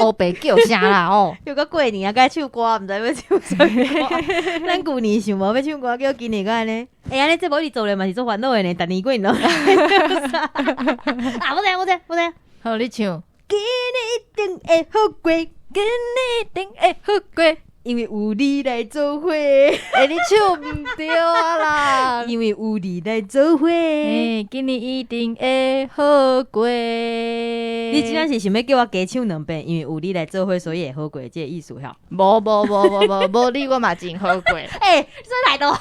烏白叫啥啦哦？又閣過年啊，該唱歌，毋知欲唱啥歌。咱舊年想無欲唱歌，叫今年閣按呢。欸，按呢節目一直做咧嘛是足煩惱的呢，逐年過年攏啊，我知我知我知。好，你唱。今年一定會好過，今年一定會好過，因為有你來做伙。欸，你唱毋對啊啦！因為有你來做伙。欸，今年一定會好過。你這擺是想欲叫我加唱兩遍？因為有你來做伙，所以會好過，這个意思吼？無無無無無無你我嘛真好過。欸，這來到，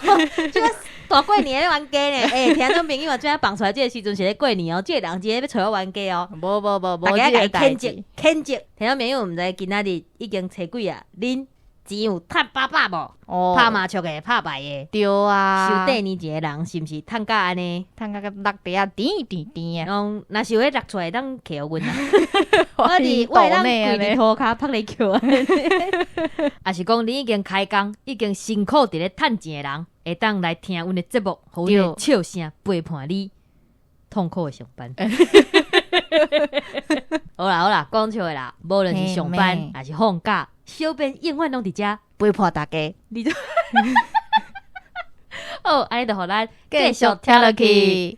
這個大過年咧冤家呢？欸，聽眾朋友啊，這放出來這个時陣是咧過年哦，這个人直接欲揣我冤家哦。無無無無，大家共伊譴責譴責。聽眾朋友毋知今仔日已經初幾啊？恁錢有趁飽飽無？哦，拍麻將的，拍牌的，對啊。傷短年一个人是毋是趁甲按呢？趁甲個落地啊，甜甜甜啊。講若是有彼落出來，當揢予阮啊。我佇我會當跪佇塗跤拍你球啊。抑是講你已經開工，已經辛苦佇咧趁錢的人，會當來聽阮的節目，予阮的笑聲陪伴你痛苦的上班。好啦好啦，講笑的啦，無論是上班抑是放假，小編永遠攏佇遮陪伴大家。你就好，按呢就予咱繼續聽落去。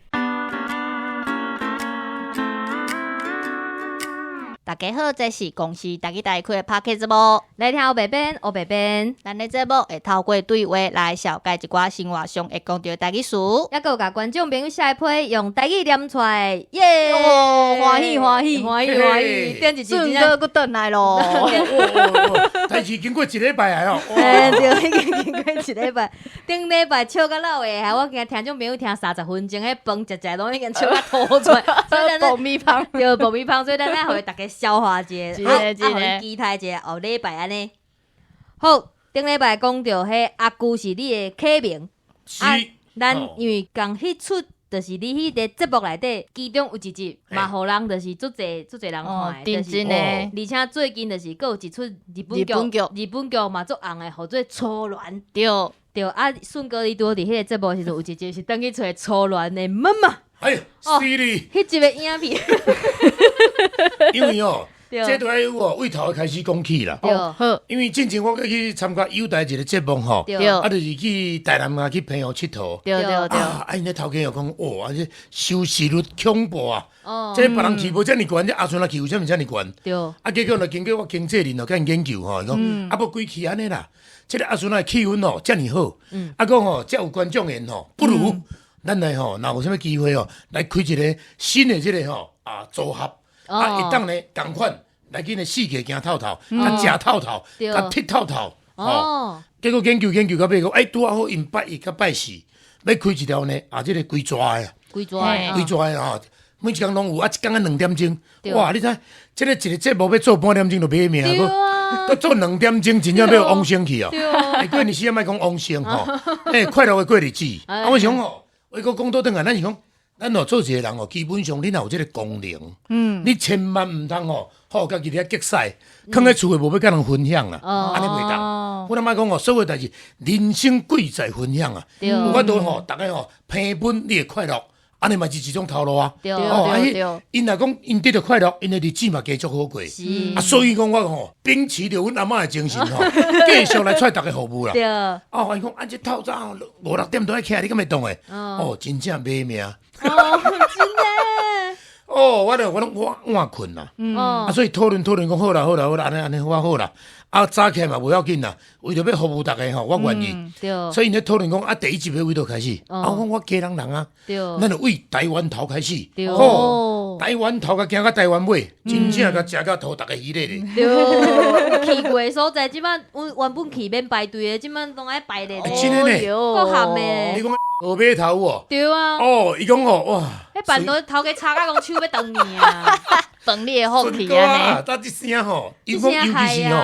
大家好，這是公視台語台開的 Podcast 節目，來聽烏白編，烏白編。咱的節目會透過對話來紹介一寡生活上會講著的台語詞，猶閣有共觀眾朋友寫的批用台語念出來，耶！歡喜歡喜歡喜歡喜，頂一集順哥閣轉來囉。代誌經過一禮拜啊！欸，對，已經經過一禮拜，頂禮拜笑甲老會，我驚聽眾朋友聽30分鐘，彼飯食食攏已經笑甲吐出來，所以咱爆米香，對，爆米香，所以咱愛予大家消化一下，啊，啊，予期待一下後禮拜按呢。好，頂禮拜講著彼阿舅是你的啟蒙，啊，咱因為仝彼齣就是你彼个節目內底，其中有一集嘛，予人就是足濟足濟人看的，就是，而且最近就是閣有一齣日本劇，日本劇嘛足紅的，號做初戀。對對，啊，順哥你拄好佇彼个節目的時陣，有一集是轉去揣初戀的媽媽。哎，是哩。彼集的影片。因為哦，這都愛哦，為頭開始講起啦。好。因為進前我去參加友台一個節目吼，啊，就是去台南啊，去澎湖𨑨迌。對對對。啊，𪜶咧頭家又講，哦，啊，這收視率恐怖啊！這別人去無遮爾懸，這阿順仔去為啥物遮爾懸？啊，結果呢，經過我經紀人哦，共𪜶研究吼，伊講，啊，無規氣按呢啦，這个阿順仔的氣氛哦，遮爾好，啊，閣吼，遮有觀眾緣吼，不如咱來吼，若有啥物機會吼，來開一個新的這个吼啊組合。啊，會當呢仝款來去呢四界行透透，共食透透，共𨑨透透，吼。結果研究研究到尾講，欸，拄仔好𪜶拜一佮拜四，欲開一條呢，啊，這个規逝的，規逝的，規逝的吼，每一工攏有，啊，一工啊2點鐘，哇，你知，這个一個節目欲做半點鐘就欲命，閣做2點鐘，真正欲往生去哦。欸，過年時仔莫講往生吼，欸，快樂的過日子。啊，我想吼，話閣講倒轉來，咱是講。咱哦做一個人哦，基本上你若有這个功能，你千萬毋通吼，好家己佇遐激屎，囥佇厝的無欲佮人分享啦，按呢袂當。我莫講哦，所有代誌，人生貴在分享啊。有法度吼，逐家吼平分你的快樂，按呢嘛是一種頭路啊。哦，啊，𪜶若講𪜶得著快樂，𪜶的日子嘛加足好過。啊，所以講我吼秉持著阮阿嬤的精神吼，繼續來揣逐家服務啦。哦，伊講啊，這透早五六點都愛起來，你敢會當的？哦，真正欲命。哦，真的。哦，我就我攏我晚睏啦。啊，所以討論討論講好啦好啦好啦，按呢按呢好啊好啦。啊，早起來嘛無要緊啦，為著欲服務逐家吼，我願意。所以𪜶咧討論講啊，第一集欲佗開始？啊，我講我基隆人啊，咱就為台灣頭開始。吼，台灣頭共行到台灣尾，真正共食甲吐，逐家喜咧咧。對，去過的所在，這擺阮原本去免排隊的，這擺攏愛排咧。真的呢。閣含的。你講河馬頭哦。對啊。哦，伊講哦，哇。彼辦桌頭家吵甲講手欲斷去啊！斷你的福氣按呢。搭這聲吼，伊講尤其是吼，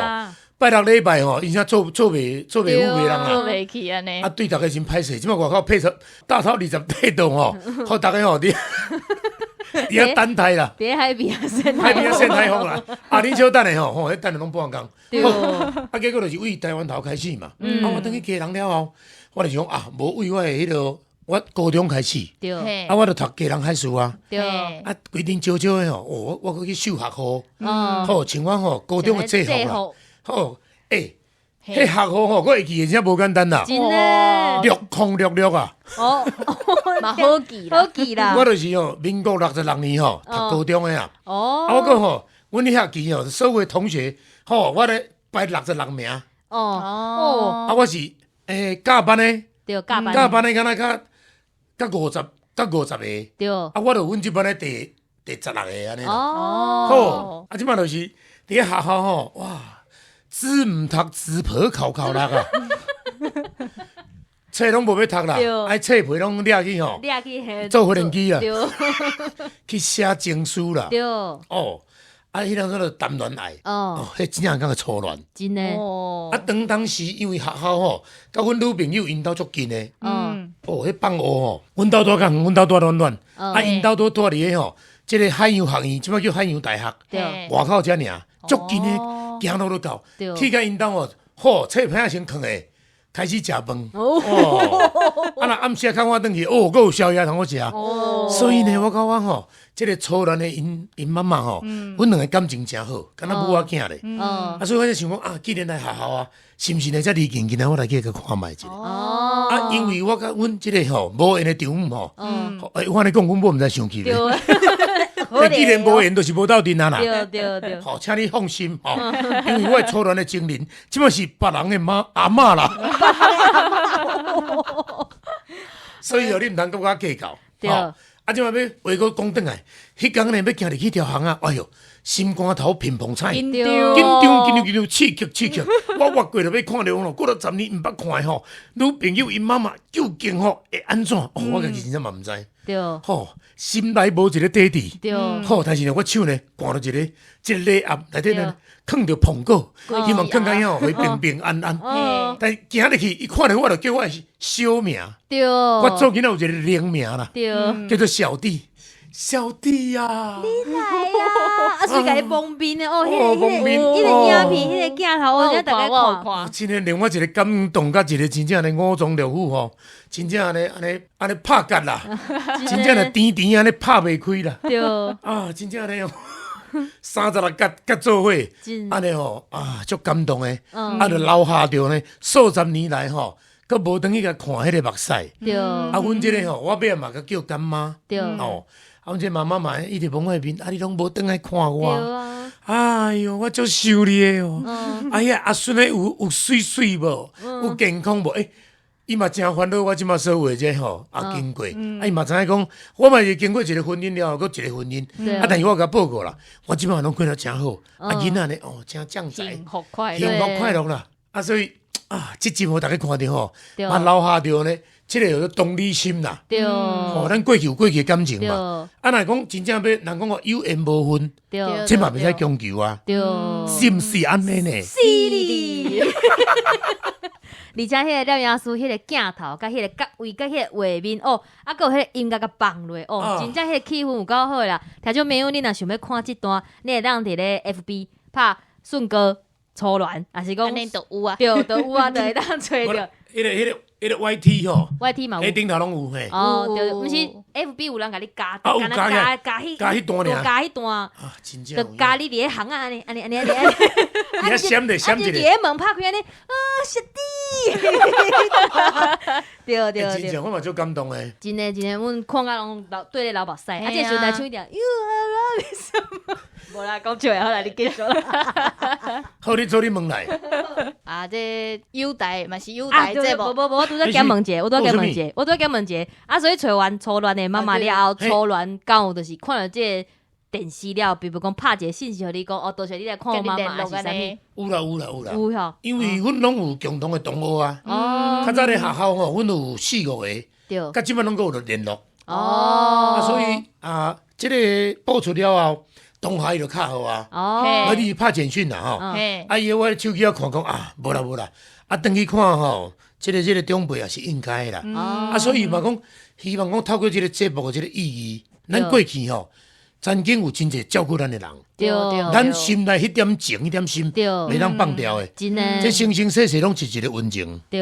拜六禮拜吼，𪜶遮做做袂做袂赴袂人啊，做袂去按呢。啊，對逐家真歹勢，這擺外口配上大頭20塊檔吼，予逐家吼佇佇遐等待啦。佇海邊仔曬海邊仔曬太陽啦。啊，恁小等下吼，吼，彼等下攏半工。對。啊，結果就是為台灣頭開始嘛。啊，我轉去基隆了後，我就是講啊，無為我的彼個。我高中開始，啊，我就讀基隆海事啊，啊，規陣少少的吼，哦，我閣去繡學號，好，像我吼高中的制服啦，好，欸，彼學號吼，我會記得真無簡單啦，真的，6066啊，哦，嘛好記啦，好記啦，我就是吼，民國66年吼讀高中的啊，哦，啊，我閣吼，阮彼學期吼，所有的同學吼，我咧排六十六名，哦，哦，啊，我是欸，甲班的，對，甲班，甲班的敢若較。佮50個，對，啊，我就阮這班的第16個按呢啦。哦，好，啊，這擺就是佇咧學校吼，哇，字毋讀，字皮扣扣落啊，冊攏無欲讀啦，愛冊皮攏掠去吼，掠去做無人機啊，對，去寫情書啦，對，哦。啊，彼當陣就談戀愛，哦，彼真正感覺初戀。真的。哦。啊，當時因為學校吼，佮阮女朋友𪜶兜足近的。哦，彼放學吼，阮兜住較遠，阮兜住暖暖。啊，𪜶兜拄住佇咧吼，這个海洋學院，這擺叫海洋大學。外口遮爾，足近的，行路就到。去佮𪜶兜吼，好，冊皮仔先囥下，開始食飯。哦。啊，若暗時較晚轉去，哦，閣有宵夜通好食。所以呢，我感覺吼，這个初戀的𪜶媽媽吼，阮兩个感情誠好，敢若母仔囝咧。啊，所以我才想講啊，既然來學校啊，是毋是呢？遮離近，今仔我來去共看覓一下。啊，因為我佮阮這个吼無緣的丈母吼，欸，我按呢講，阮某毋知生氣袂？但既然無緣，就是無鬥陣啊啦。對對對。好，請你放心吼，因為我的初戀的情人，這擺是別人的媽阿嬤啦。所以哦，你毋通佮我計較。對。啊，這擺欲話閣講轉來，彼工呢欲行入去條巷仔，哎喲，心肝頭砰砰彩，緊張緊張緊張，刺激刺激。我越過就欲看著講，過了十年毋捌看的吼，女朋友𪜶媽媽究竟吼會按怎？哦，我家己真正嘛毋知。對。吼，心內無一个底底。對。吼，但是呢，我手呢，攑著一个這个禮盒內底呢，囥著蘋果，希望囥較遐予伊平平安安。但行入去，伊看著我就叫我的小名。對。我做囡仔有一个零名啦。對。叫做小弟。小弟啊！你來啊！啊，所以共你蒙面的哦，彼个彼个彼个影片，彼个鏡頭，我真大家看。真的令我一个感動，佮一个真正的五臟六腑吼，真正按呢按呢按呢拍結啦，真正的甜甜按呢拍袂開啦。對。啊，真正的哦，36結結做伙，按呢吼啊，足感動的。啊，就留下著呢，數十年來吼，閣無轉去共看彼個目屎。對。啊，阮這个吼，我尾仔嘛閣叫乾媽。對。哦。啊，阮這媽媽嘛一直摸我的面，啊，你攏無轉來看我。啊。哎喲，我足想你的哦。哎呀，阿孫的有媠媠無？有健康無？欸，伊嘛誠煩惱我這馬所有的這吼，啊經過。啊，伊嘛知影講，我嘛是經過一个婚姻了後，閣一个婚姻。啊，但是我共報告啦，我這馬攏過得誠好。啊，囡仔呢，哦，誠將才。幸福快樂。幸福快樂啦。啊，所以啊，這集予大家看著吼，嘛留下著呢。這个叫做同理心啦，對，吼，咱過去有過去的感情嘛。啊，若講真正欲人講哦，有緣無份，對，這嘛袂使強求啊，對，是毋是按呢呢？是哩。而且彼个攝影師，彼个鏡頭，佮彼个角位，佮彼个畫面，哦，啊，閣有彼个音樂共放落，哦，真正彼个氣氛有夠好啦。聽眾朋友，你若想欲看這段，你會當佇咧 FB 拍順哥初戀，抑是講都有啊，對，都有啊，就會當揣著。彼个 YT 吼，YT 嘛有，彼頂頭攏有嘿。哦，對，毋是 FB 有人共你加，敢若加加彼加彼段爾，加彼段，啊，真正，就加你佇咧巷仔按呢，按呢，按呢，按呢，按呢，閃咧閃一佇咧門拍開按呢，啊，小弟，對對對，真正我嘛足感動的。真的真的，阮看甲攏流對咧流目屎，啊，這個時陣來唱一條 You are loving 無啦，講笑的，好啦，你繼續啦。好，你做你問來。啊，這友台嘛是友台節目。無無無，我拄才減問一下，我拄才減問一下，我拄才減問一下。啊，所以揣完初戀的媽媽了後，初戀敢有就是看著這个電視了，比如講拍一个信息予你講，哦，多謝你來看我媽媽，還是啥物？有啦有啦有啦。有吼。因為阮攏有共同的同學啊。哦。較早咧學校吼，阮有四五個。對。佮這擺攏閣有聯絡。哦。啊，所以啊，這个播出了後。同學伊就較好啊，哦，你是拍簡訊啦吼，啊伊我手機仔看講啊，無啦無啦，啊轉去看吼，這个長輩也是應該的啦，啊所以嘛講，希望講透過這个節目的這个意義，咱過去吼，曾經有真濟照顧咱的人，對對，咱心內彼點情，彼點心，袂當放掉的，真的，這生生世世攏是一个溫情，對。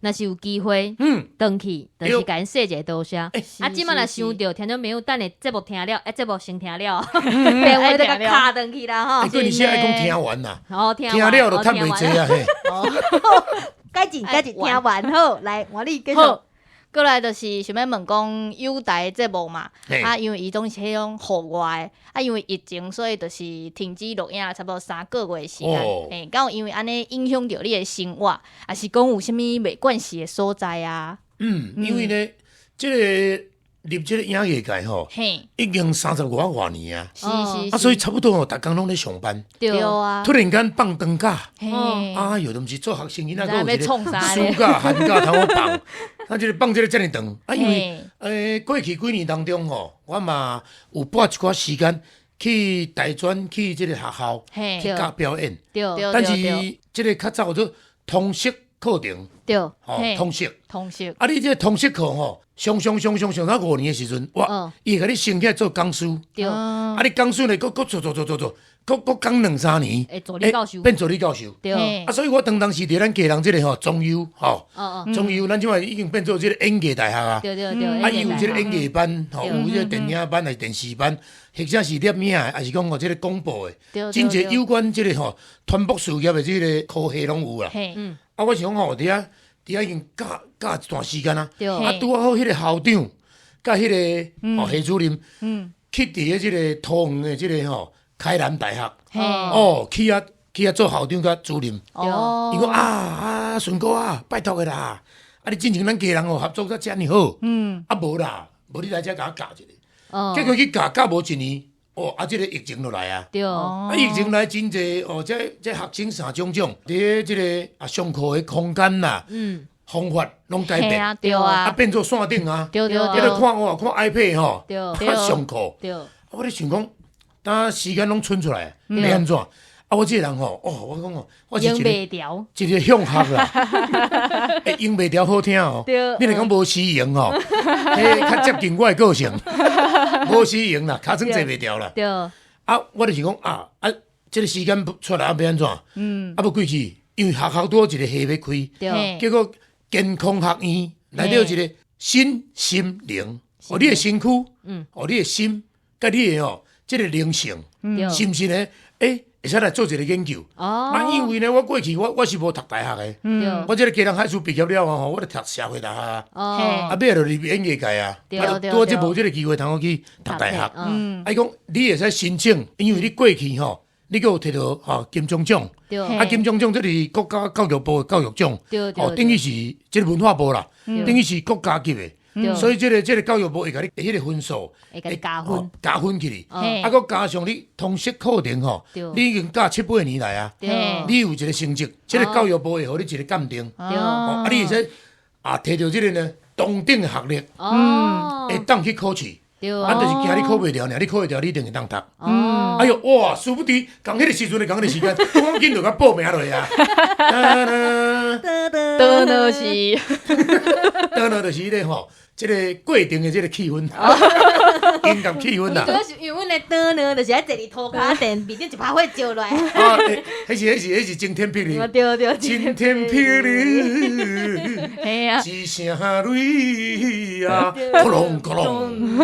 若是有機會，轉去，就是共𪜶說一下多謝。啊，這擺若想著聽眾朋友等下節目聽了，欸，節目先聽了，電話就共敲轉去啦吼。過年時愛講聽完啦，哦，聽聽了就趁袂濟啊嘿。改進改進，聽完好，來，換你繼續。過來就是想欲問講友台節目嘛，啊，因為伊總是彼種戶外的，啊，因為疫情，所以就是停止錄影差不多3個月時間。欸，敢有因為按呢影響著你的生活，抑是講有啥物袂慣勢的所在啊？嗯，因為呢，這個入這個影藝界吼，已經三十外外年啊，啊，所以差不多哦，逐工攏咧上班，對啊，突然間放長假，哎喲，都毋是做學生囡仔，閣有一個暑假、寒假通好放，啊，這個放這個遮爾長，啊，因為過去幾年當中吼，我嘛有撥一寡時間去大專去這個學校去教表演，但是這個較早做通識課程，吼，通識，通識，啊，你這個通識課吼，上上上上上到5年的時陣，哇，伊會共你升起來做講師，啊，你講師呢，閣閣做做做做做，閣閣講兩三年，助理教授，變助理教授，啊，所以我當當時佇咱基隆這個吼中優吼，中優咱這擺已經變做這個演藝大學啊，啊，伊有這個演藝班，吼，有這個電影班，還是電視班，或者是攝影的，還是講吼這個廣播的，真濟有關這個吼傳播事業的這個科系攏有啦。啊，我想講吼，佇遐佇遐已經教教一段時間啊，啊，拄好彼個校長佮彼個吼系主任，去佇咧這個桃園的這個吼開南大學，哦，去遐去遐做校長佮主任。伊講啊啊，順哥啊，拜託的啦，啊，你進前咱家人哦合作得遮爾好，啊無啦，無你來遮共我教一下，結果去教教無一年，哦，啊，這個疫情就來啊，啊，疫情來真濟哦，這這學生啥種種，佇咧這個啊上課的空間啦，方法攏改變，對啊，啊變做線頂啊，對，看我看 iPad 吼，上課，我咧想講，當時間攏賰出來，欲按怎？啊，我這個人吼，哦，我講哦，我是一個一個向學啦，欸，用袂牢好聽哦，你若講無時閒吼，彼較接近我的個性，無時閒啦，尻川坐袂牢啦。啊，我就是講啊啊，這個時間出來啊，欲按怎？啊，欲過去，因為學校拄好一個系欲開，結果健康學院內底有一個身心靈，哦，你的身軀，哦，你的心，佮你的吼，這個靈性，是毋是呢？欸，會使來做一個研究。啊，因為呢，我過去我是無讀大學的，我這個基隆海事畢業了後，我就讀社會大學啊。啊，尾仔就入演藝界啊，啊，拄好這無這個機會通好去讀大學。啊，伊講你會使申請，因為你過去吼，你閣有提著吼金鐘獎，啊，金鐘獎這是國家教育部的教育獎，哦，等於是這個文化部啦，等於是國家級的。所以這個這個教育部會共你彼個分數，會加分，加分起來。啊，閣加上你通識課程吼，你已經教七八年來啊，你有一個成績，這個教育部會予你一個鑑定。啊，你會使啊，提著這個呢，同等的學歷，會當去考試。啊，就是驚你考袂牢爾，你考會牢，你一定會當讀。哎喲，哇，殊不知，仝彼個時陣的仝彼個時間，我緊就共報名落啊。當就是，當就是彼個吼。這個過程的這個氣氛，音樂氣氛啦。主要是因為阮的當呢，就是愛坐佇塗跤電面頂一把火燒落來。啊，彼是彼是彼是晴天霹靂。對對，晴天霹靂，嘿啊，一聲雷啊，咕隆咕隆。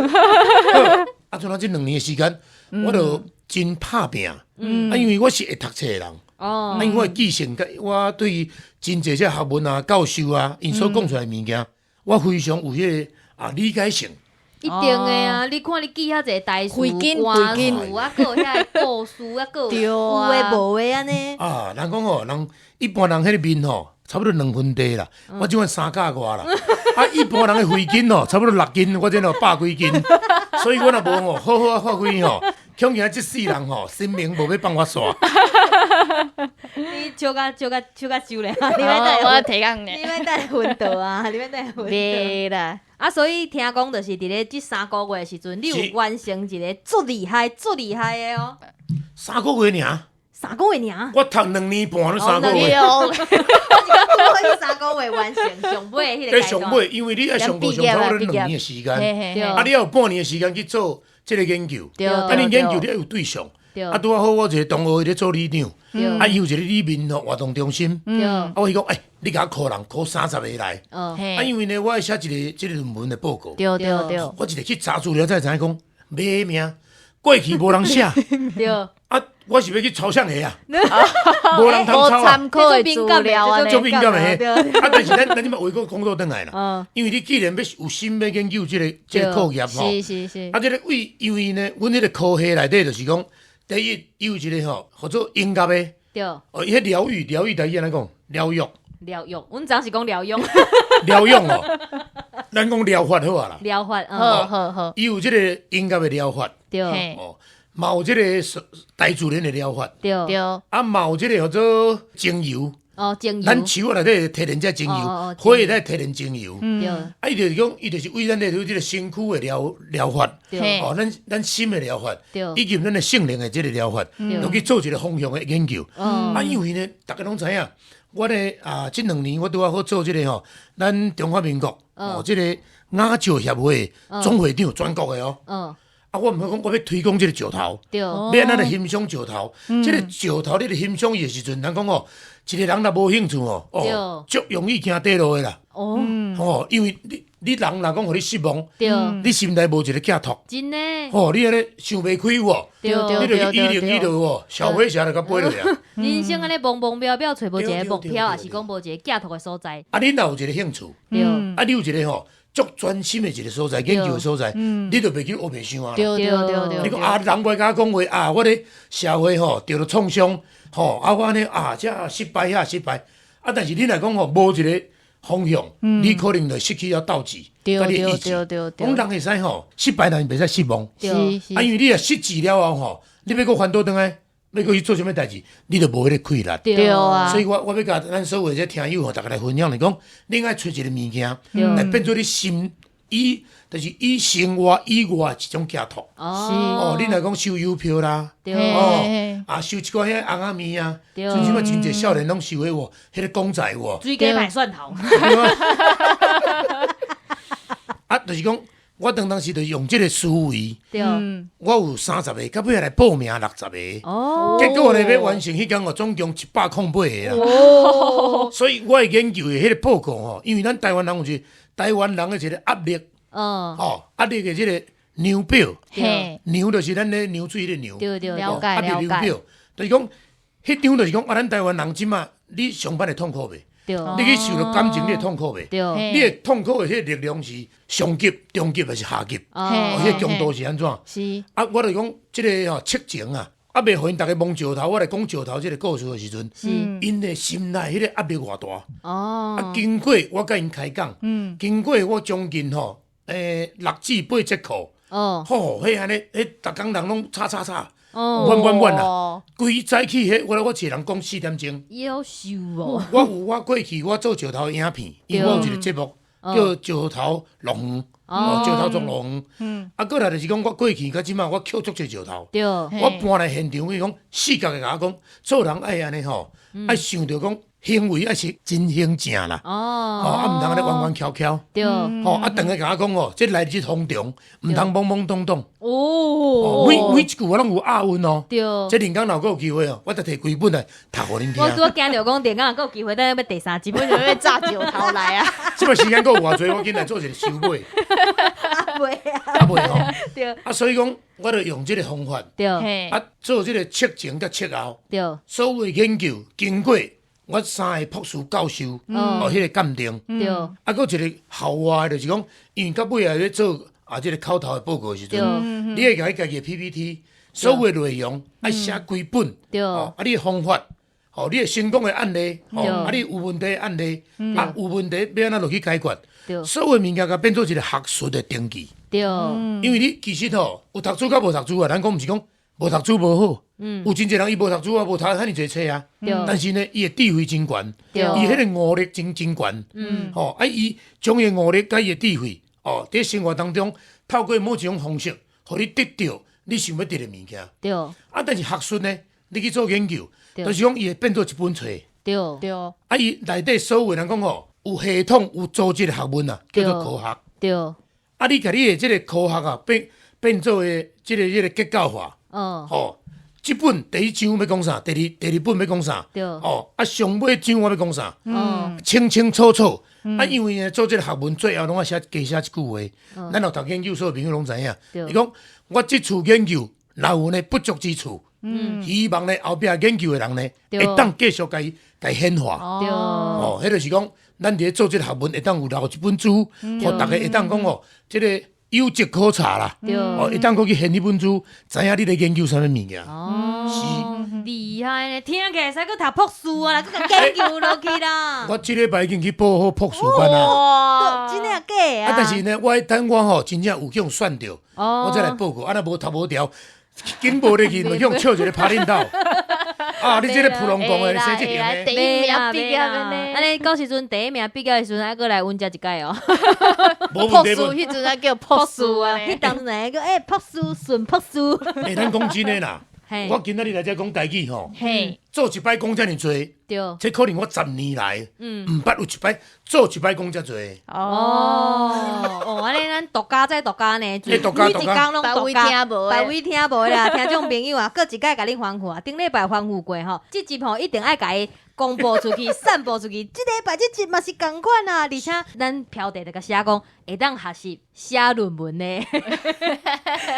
啊，像咱這兩年的時間，我就真拍拚。啊，因為我是會讀冊的人。啊，因為我的記性，我對真濟這學問啊、教授啊，𪜶所講出來的物件。我非常有彼個啊理解性，一定的啊！你看你記遐濟台詞、歌詞啊，閣有遐個故事啊，閣有有的無的按呢。啊，人講吼，人一般人彼個面吼，差不多兩分地啦。我這款三甲外啦。啊，一般人的血筋吼，差不多6斤，我這咯百幾斤。所以我若無吼，好好啊發揮吼，恐驚這世人吼，神明無欲放我煞。你笑甲笑甲笑甲羞咧，你欲等我提講咧，你欲等昏倒啊，你欲等昏倒。袂啦，啊，所以聽講就是佇咧這三個月的時陣，你有完成一個足厲害、足厲害的哦。三個月爾？三個月爾？我讀兩年半攏三個月。我是講三個月完成上尾彼個階段。上尾，因為你愛上課上差不多兩年的時間，啊，你還有半年的時間去做這個研究。啊，你研究你愛有對象。啊，拄仔好，我一個同學伊咧做里長，啊，伊有一個里民吼活動中心，啊，我伊講，欸，你共我 call 人 call 30个來。啊，因為呢，我愛寫一个這个論文的報告。我一个去查資料才知影講，欲命，過去無人寫。啊，我是欲去抄啥个啊？無人通抄啊。參考的資料按呢。足敏感的。啊，但是咱這擺話閣講倒轉來啦。因為你既然欲有心欲研究這个這个課業吼。啊，這个為因為呢，阮彼个科系內底就是講，第一有一个吼，叫做音樂的。哦，伊彼療癒，療癒台語按怎講？療癒。療癒，阮昨是講療養。療養哦，咱講療法好啊啦。療法，好好好。伊有這个音樂的療法。哦，嘛有這个大自然的療法。啊，嘛有這个叫做精油。哦，精油。咱樹仔內底提煉這精油，花內底提煉精油。啊，伊就是講，伊就是為咱的這个身軀的療療法。哦，咱咱心的療法。以及咱的性靈的這个療法，都去做一个方向的研究。啊，因為呢，逐家攏知影。我咧啊，這兩年我拄仔好做這个吼，咱中華民國哦，這个雅石協會總會長，全國的哦。啊，我毋好講，我欲推廣這个石頭，欲按怎來欣賞石頭？這个石頭，你咧欣賞伊的時陣，人講哦，一个人若無興趣哦，哦，足容易行短路的啦。哦，因為你你人若講予你失望，你心內無一个寄託。真的。哦，你按呢想袂開喎，你就去以靈以落喎，小火車就共飛落啊。人生按呢茫茫渺渺，揣無一个目標，抑是講無一个寄託的所在。啊，你若有一个興趣，啊，你有一个吼足專心的一个所在，研究的所在，你就袂去烏白想啊。你講啊，人袂共我講話啊，我咧社會吼著著創傷吼，啊我按呢啊，這失敗遐失敗，啊，但是你若講吼無一个方向，你可能就失去了鬥志，佮你的意志。講人會使吼失敗，但是袂使失望。啊，因為你若失志了後吼，你欲閣翻倒轉來，欲閣去做啥物代誌，你就無彼个氣力。對啊。所以我欲共咱所有這聽友吼，逐家來分享，就是講，你愛揣一个物件，來變做你心以，就是以生活以外一種寄託。哦，你若講收郵票啦，哦，啊，收一寡彼尪仔麵啊，最起碼真濟少年攏收彼個，彼個公仔喎。水果買蒜頭。啊，就是講，我當當時就用這个思維，我有30个，到尾來報名60个，哦，結果咧欲完成彼工哦，總共108個啦。哦，所以我的研究的彼个報告吼，因為咱台灣人有一個台灣人的一个壓力，吼，壓力的這个量表，量就是咱咧量水的量，了解了解。表，就是講，彼張就是講啊，咱台灣人這馬你上班會痛苦袂？你去受著感情，你會痛苦袂？你會痛苦的彼個力量是上級、中級還是下級？哦，彼個強度是按怎？啊，我就講這个吼測情啊，啊，袂予𪜶逐家摸石頭，我來講石頭這个故事的時陣，𪜶的心內彼个壓力偌大。啊，經過我佮𪜶開講，經過我將近吼，6至8節課，吼，彼按呢，彼逐工人攏吵吵吵。阮阮阮啦，規早起彼，我一个人講4點鐘。夭壽哦！我有我過去我做石頭影片，因為我有一個節目叫石頭樂園，哦，石頭族樂園。啊，過來就是講我過去到這馬，我抾足濟石頭。我搬來現場，伊講四角的共我講，做人愛按呢吼，愛想著講行為愛是真行正啦。哦。啊，毋通按呢彎彎翹翹。吼，啊，轉來共我講哦，這來日方長，毋通懵懵懂懂。哦。每每一句話攏有押韻哦。對。這林剛若閣有機會哦，我就提規本來讀予恁聽。我拄仔驚著講，林剛若閣有機會，等欲第三集，我就欲炸石頭來啊！這擺時間閣有偌濟，我緊來做一個收尾。啊袂啊。啊袂吼。對。啊，所以講，我就用這个方法。對。啊，做這个測前佮測後。對。所有的研究經過我三个博士教授，哦，彼个鑑定。對。啊，閣有一个校外的，就是講，因為到尾仔咧做啊，這个口頭的報告的時陣，你愛共伊家己的 PPT，所有的內容愛寫規本。哦，啊，你的方法，哦，你的成功的案例，哦，啊，你有問題的案例，啊，有問題欲按怎落去解決？所有的物件共變做一个學術的登記。因為你其實吼，有讀書佮無讀書啊，咱講毋是講無讀書無好。有真濟人伊無讀書啊，無讀遐爾濟冊啊。但是呢，伊的智慧真懸，伊彼个悟力真真懸。吼，啊，伊將伊悟力佮伊的智慧，哦，佇生活當中透過某一種方式，予你得著你想欲得的物件。啊，但是學術呢，你去做研究，就是講伊會變做一本冊。啊，伊內底所有人講吼，有系統、有組織的學問啊，叫做科學。啊，你共你的這个科學啊，變變做的這个這个結構化。吼。這本第一章欲講啥，第二本欲講啥，哦，啊上尾章我欲講啥，清清楚楚。啊，因為呢做這個學問最後攏愛寫加寫一句話，咱有讀研究所的朋友攏知影。伊講我這次研究若有呢不足之處，希望呢後壁研究的人呢會當繼續共伊共伊顯化。哦，彼就是講，咱佇咧做這個學問會當有留一本書，予逐家會當講哦，這個有跡可查啦。哦，會當閣去掀彼本書，知影你咧研究啥物物件。哦，是厲害呢，聽起來會使閣讀博士啊啦，閣共研究落去啦。我這禮拜已經去報好博士班啊。哇，真的假的啊？啊，但是呢，我等我吼真正有去予選著，我才來報告。啊，若無讀無著，緊無咧去，就去予笑一个拍恁頭。啊，你這个普通講的，生這型的。第一名畢業的呢。按呢到時陣第一名畢業的時陣，愛閣來阮遮一擺哦。博士，彼陣才叫博士啊。彼當陣來叫欸博士，順博士。欸，咱講真的啦。我今仔日來遮講台語吼，做一擺講遮爾濟，這可能我十年來，毋捌有一擺做一擺講遮濟。哦，哦，按呢咱獨家再獨家呢，每一工攏獨家，別位聽無啦，聽眾朋友啊，閣一擺共恁吩咐啊，頂禮拜吩咐過吼，這集吼一定愛共伊公布出去，散播出去。這禮拜這集嘛是仝款啊，而且咱標題就共寫講會當學習寫論文的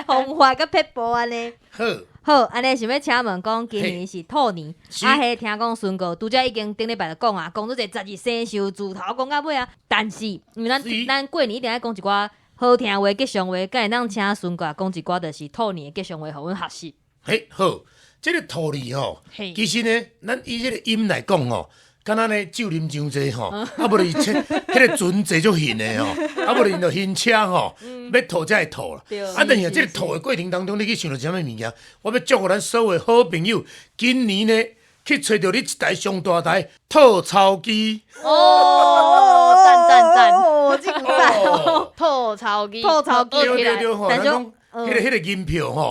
方法佮撇步按呢。好。好，按呢想欲請問講，今年是兔年，啊，彼聽講孫哥拄才已經頂禮拜就講啊，講做這十二生肖自頭講到尾啊。但是，因為咱過年一定愛講一寡好聽話、吉祥話，敢會當請孫哥講一寡，就是兔年的吉祥話，予阮學習。嘿，好，這個兔年吼，其實呢，咱以這個音來講吼，敢若呢酒啉傷濟吼，啊無就是這彼個船坐足興的吼，啊無就晕車吼，欲吐才會吐啦。啊，但是這個吐的過程當中，你去想著啥物物件？我欲祝福咱所有的好朋友，今年呢去揣著你一台上大台吐鈔機。哦，讚讚讚！哦，這個讚哦，吐鈔機，吐鈔機，對對對吼，咱講彼個銀票吼，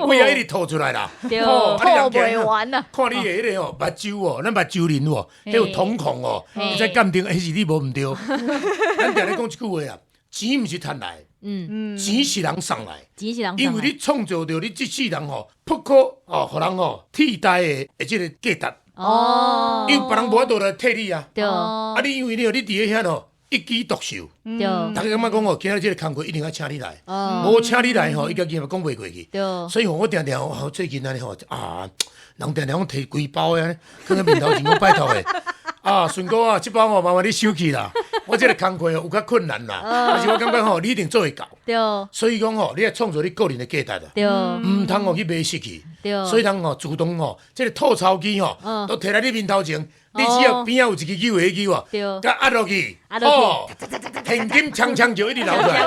尾仔一直吐出來啦，吐袂完啊！看你的彼個吼，目睭哦，咱目睭仁哦，彼有瞳孔哦，你才鑑定彼是你無毋對。咱定咧講一句話啊，錢毋是趁來，錢是人送來，錢是人因為你創造著你這世人吼，不可哦，予人吼替代的這個價值。哦，因為別人無法度來替你啊。對。啊，你因為你你佇咧遐吼。一枝獨秀，逐家感覺講哦，今仔這個工課一定愛請你來，無請你來吼，伊家己嘛講袂過去。所以吼，我定定吼，最近按呢吼，啊，人定定講提規包的，囥佇面頭前講拜託的。啊，順哥啊，這包吼麻煩你收去啦。我這個工課有較困難啦，但是我感覺吼，你一定做會到。所以講吼，你愛創造你個人的價值啊，毋通吼去迷失去。所以通吼自動吼，這個吐鈔機吼，都提來你面頭前。你只要邊仔有一支球鞋球啊，共壓落去，哦，現金槍槍就一直流出來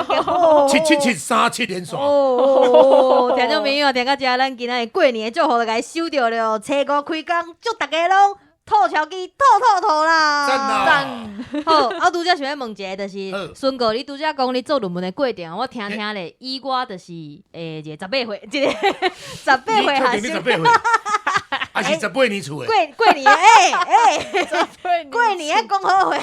，77737連線。哦，聽眾朋友聽到這，咱今仔日過年的祝福就共伊收著了。初五開工，祝大家攏吐鈔機吐吐吐啦！讚啦！好，我拄才想欲問一个，就是孫哥，你拄才講你做論文的過程，我聽聽咧，以我就是一个十八歲，一个十八歲學生。還是十八年厝的。過過年，欸欸，過年愛講好話，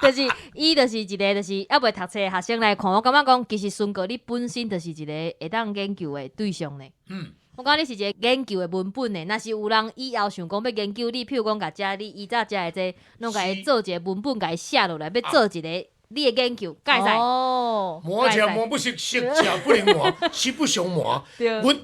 就是伊就是一个就是猶未讀冊的學生來看，我感覺講，其實孫哥你本身就是一個會當研究的對象呢。我感覺你是一個研究的文本呢。若是有人以後想講欲研究你，譬如講共遮你以早食的這個，攏共伊做一個文本，共伊寫落來，欲做一個你的研究，會使。哦。瞞食瞞不識，識食不能瞞，實不相瞞。阮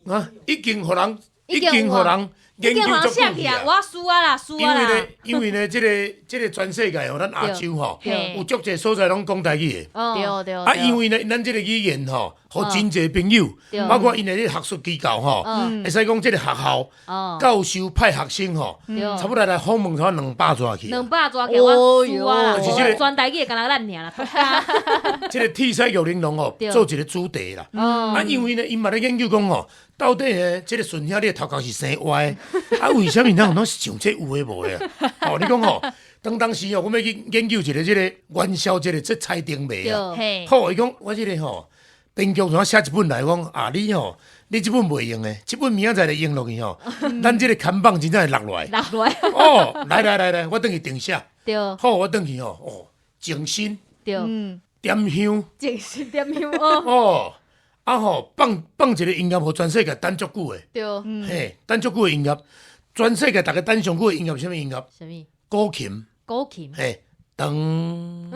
啊，已經予人。已經予人研究足久去啊！我輸啊啦，輸啊啦！因為呢，因為呢，這個全世界吼，咱亞洲吼，有足濟所在攏講台語的。對對。啊，因為呢，咱這個語言吼，予真濟朋友，包括𪜶的這個學術機構吼，會使講這個學校教授派學生吼，差不多來訪問差不多200逝去。 200逝去，我輸啊啦！全台語的干焦咱爾啦。這個鐵西玉玲瓏吼，做一個主題啦。啊，因為呢，𪜶嘛咧研究講吼。到底呢，這個孫兄你的頭殼是生歪的，啊？為啥物咱攏想這有的無的啊？哦，你講吼，當時哦，阮欲去研究一個這個元宵節的這猜燈謎啊。好，伊講我這個吼，編劇怎寫一本來講啊？你吼，你這本袂用的，這本明仔載就用落去吼，咱這個看板真正會落落來。落落來。哦，來來來來，我轉去重寫。對。好，我轉去吼，哦，靜心。對。點香。靜心點香哦。哦。啊吼，放放一个音樂，予全世界等足久的。嘿，等足久的音樂，全世界逐家等上久的音樂是啥物音樂？啥物？古琴。古琴。嘿，噔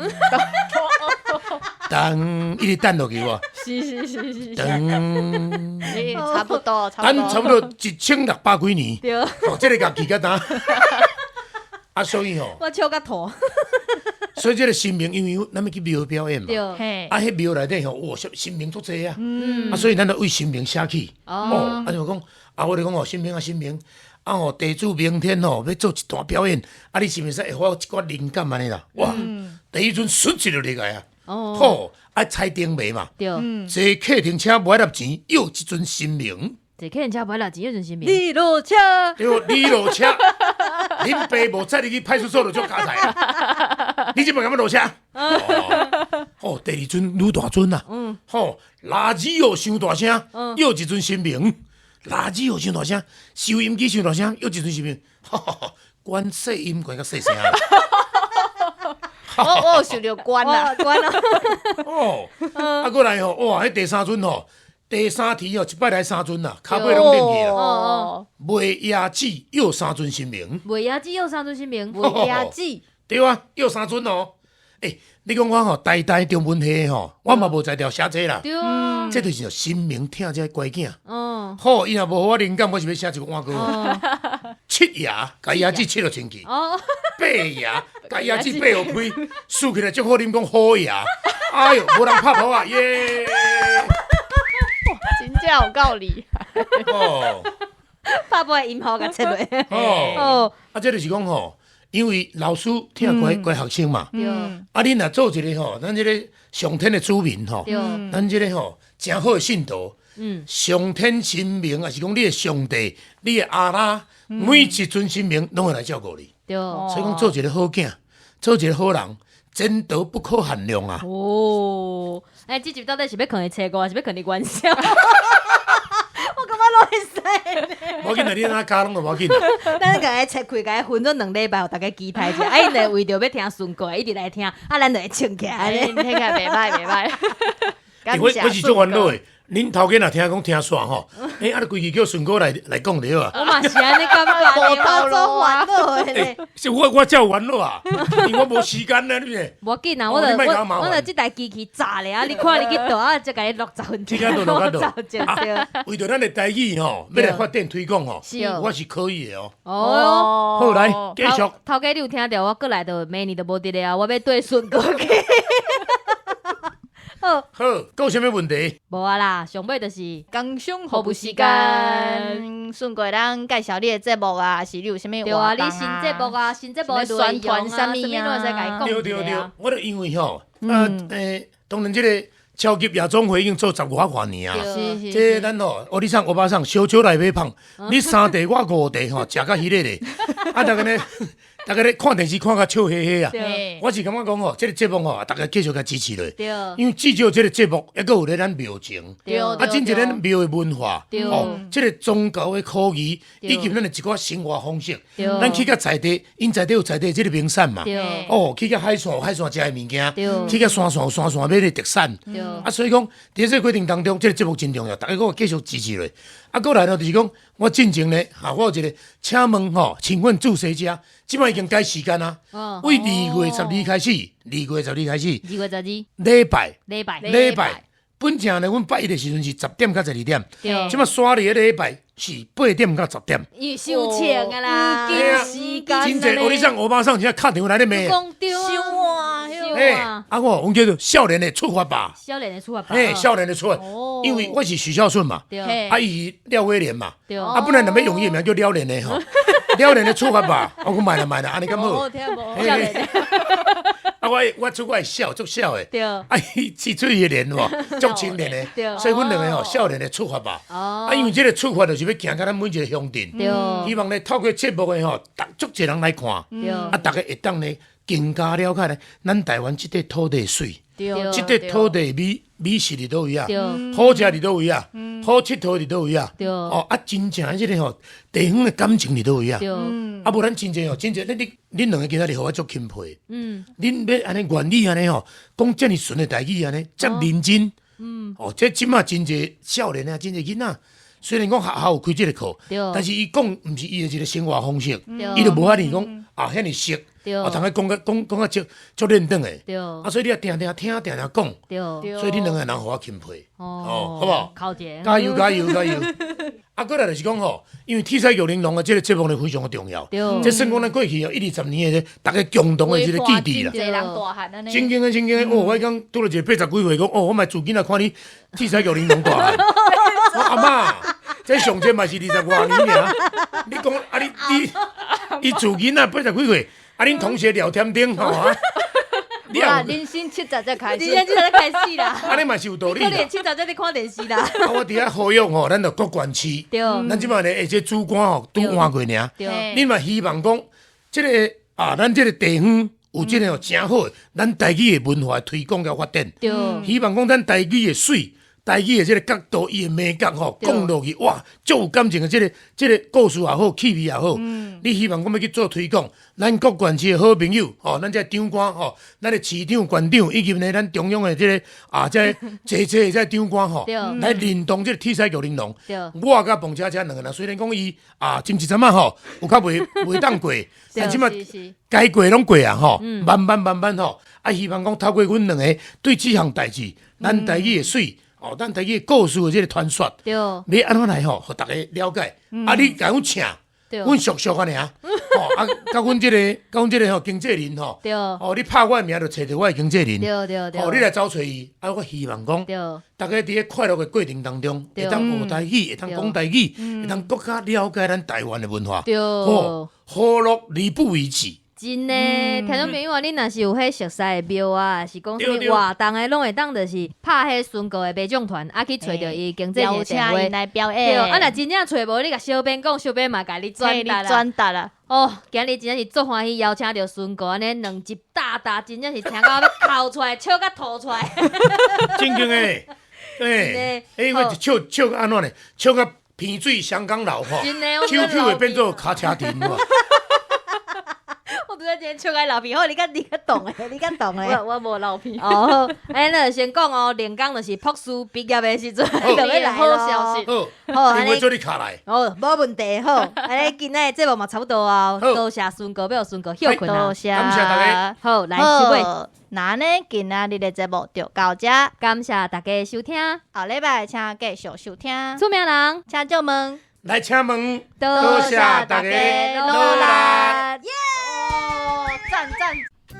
噔，一直等落去無？噔，差不多，等差不多1600幾年。哦，這個共記較焦。啊，所以吼，我笑甲吐。所以這個神明，因為咱欲去廟表演嘛，啊，彼廟內底吼，哇，神明足濟啊，啊，所以咱就為神明寫起。哦，啊就講，啊，我就講哦，神明啊，神明，啊吼，地主明天吼欲做一段表演，啊，你是毋是會予我一寡靈感按呢啦？哇，第一陣唰一就入來啊，好，啊，猜燈謎嘛，坐客停車無愛納錢，約一尊神明。坐客停車無愛納錢，約一尊神明。你落車，對，你落車，恁爸無載你去派出所就足加菜啊！你這擺敢欲落車？哦，第二尊愈大尊啊！吼，垃圾哦，傷大聲，約一尊神明。垃圾哦，傷大聲，收音機傷大聲，約一尊神明。關細音關較細聲。我有想著關啦，關啦。哦，啊，閣來吼，哇，彼第三尊吼。第三題哦，一擺來三尊啦，跤尾攏冷去啦。賣椰子約三尊神明。賣椰子約三尊神明。賣椰子。對啊，約三尊哦。欸，你講我吼，台大中文系吼，我嘛無才調寫這啦。對啊。這就是神明疼這乖囝。哦。好，伊若無予我靈感，我是欲寫一個碗糕。七爺，共椰子切予清氣。哦。八爺，共椰子掰予開，竖起來足好啉，講好爺。哎喲，無人拍噗仔耶。真正有夠厲害哦！拍噗的音效共切落哦，啊，這就是講吼，因為老師疼乖乖學生嘛。啊，恁若做一個吼，咱這個上天的子民吼，咱這個吼誠好的信徒。上天神明，抑是講你的上帝、你的阿拉，每一尊神明攏會來照顧你。所以講做一個好囝，做一個好人，前途不可限量啊！哦，欸，這集到底是欲囥佇初五，抑是欲囥佇元宵？我感覺攏會使。無要緊啦，你按怎加攏都無要緊。咱共伊切開，共伊分做兩禮拜，予大家期待一下。啊，𪜶會為著欲聽順歌，一直來聽，啊，咱就會穿起來。聽起來袂歹，袂歹。我是足煩惱的。恁頭家若聽講聽煞吼，欸，啊，你規矩叫順哥來講就好啊。我嘛是按呢感覺，無頭路煩惱的咧。是我才有煩惱啊，因為我無時間啊，你知？無要緊啊，我就我就這台機器炸咧啊！你看你去倒啊，才共你錄10分鐘。這個錄較倒。為著咱的台語吼，欲來發展推廣吼，我是可以的哦。哦，好，來繼續。頭家你有聽著我過來就明年就無佇咧啊，我欲綴順哥去。好，閣有啥物問題？無啊啦，上尾就是工商服務時間，順過咱介紹你的節目啊，是你有啥物活動對啊，你新節目啊，新節目的宣傳啥物啊，攏會使共伊講。對對對，我就因為吼，當然這個超級夜總會已經做十外外年啊。這咱吼，歐吉桑、歐巴桑小酒來買胖，你三地我五地吼，食甲彼个咧，啊，逐家咧。逐家咧看電視看甲笑嘻嘻啊！我是感覺講吼，這個節目吼，逐家繼續共支持落。因為至少這個節目猶閣有咧咱廟情，啊，真濟咱廟的文化，哦，這個宗教的科儀，以及咱的一寡生活方式。咱去到在地，𪜶在地有在地這個名產嘛。哦，去到海線有海線食的物件，去到山線有山線買的特產。啊，所以講，佇這個過程當中，這個節目真重要，逐家閣繼續支持落。啊，閣來呢，就是講，我進前咧，哈，我有一個，請問吼，請問注誰家？這擺已經改時間啊，為2月12開始，2月12開始，2月12，禮拜，禮拜，禮拜，本正呢，阮拜一的時陣是10點到12點，這擺煞佇个禮拜是8點到10點。因為傷長啊啦，時間。真濟，歐吉桑、歐巴桑，現在敲電話來咧罵。講對啊，欸，啊我，阮叫做少年的出發吧。少年的出發吧。欸，少年的出發，因為我是許孝順嘛，啊伊是廖威廉嘛，啊本來若欲用伊的名叫廖年的吼，廖年的出發吧，我講莫啦莫啦，按呢敢好？少年的。啊我出我會笑，足笑的。啊伊是出伊的臉無，足青年的，所以阮兩個吼少年的出發吧。啊因為這個出發就是欲行到咱每一個鄉鎮，希望咧透過節目的吼，足濟人來看，啊逐家會當咧更加了解咧，咱台灣這塊土地媠，這塊土地美食佇佗位啊，好食佇佗位啊，好𨑨迌佇佗位啊，哦啊，真正的這個吼地方的感情佇佗位啊，啊無咱真濟吼，真濟，恁兩个今仔日予我足欽佩，恁欲按呢願意按呢吼，講遮爾順的台語按呢，遮認真。哦，這這馬真濟少年啊，真濟囡仔，雖然講學校有開這個課，但是伊講毋是伊的一個生活方式，伊就無遐爾講啊，遐爾熟，啊，通去講甲講講甲足足輪轉的，啊，所以你也定定聽，定定講，所以恁兩個人予我欽佩，哦，好無？加油加油加油！啊，過來就是講吼，因為鐵獅玉玲瓏的這個節目呢非常的重要，這算講咱過去哦一二十年的大家共同的這個記憶啦。真經的真經的，哦，我講拄著一個80幾歲講，哦，我嘛自囡仔看你鐵獅玉玲瓏大漢，我阿嬤，這上濟嘛是二十外年爾，你講啊你你伊自囡仔80幾歲，啊恁同學聊天頂吼啊。你人生70才開始，人生70才開始啦。按呢嘛是有道理啦。可能70才佇看電視啦。啊，我佇遐呼籲吼，咱著各縣市，咱這擺咧，這主管吼拄換過爾。你嘛希望講，這個啊，咱這個地方有這個哦誠好的，咱台語的文化推廣佮發展。希望講咱台語的媠，台語的這個角度，伊的美感吼，講落去哇，足有感情的這個這個故事也好，氣味也好。你希望講欲去做推廣，咱各縣市的好朋友吼，咱這個長官吼，咱的市長、縣長以及呢，咱中央的這個啊，這個這這這個長官吼，來認同這個鐵獅玉玲瓏。我佮彭車車兩個人，雖然講伊啊，前一陣仔吼，有較袂袂當過，但這擺該過攏過啊吼，慢慢慢慢吼，啊，希望講透過阮兩個對這項代誌，咱台語的媠。哦，咱台語故事的這個傳說，欲按怎來吼，予大家了解。啊，你共阮請，阮熟熟啊爾。吼啊，佮阮這個，佮阮這個吼經紀人吼，哦，你拍我的名就揣著我的經紀人。哦，你來走揣伊。啊，我希望講，大家佇咧快樂的過程當中，會當學台語，會當講台語，會當閣較了解咱台灣的文化。吼，何樂而不為之？真的，聽眾朋友啊，恁若是有彼熟似的廟啊，是講啥物活動的，攏會當就是拍彼孫哥的馬將團，啊去揣著伊經紀人的電話來表演。對，啊若真正揣無，你共小編講，小編嘛共你轉達啦。轉達啦。哦，今日真正是足歡喜邀請著孫哥，按呢兩集大大，真正是聽到欲哭出來，笑甲吐出來。真經的，欸，欸，我一笑笑甲按怎呢？笑甲鼻水相當流吼，手會變做跤車蹄。我拄才真笑甲流鼻，好，你較你較懂的，你較懂的。我無流鼻。哦，好，欸，咱就先講哦，連江就是博士畢業的時陣，就欲來好消息。好，按呢做你卡來。好，無問題，好，按呢今仔的節目嘛差不多啊，多謝孫哥，欲予孫哥歇睏啊。多謝，感謝大家。好，來收尾。那呢，今仔日的節目就到這，感謝大家收聽。後禮拜請繼續收聽。出名人，請借問。來請問。多謝大家努力。耶！讚讚。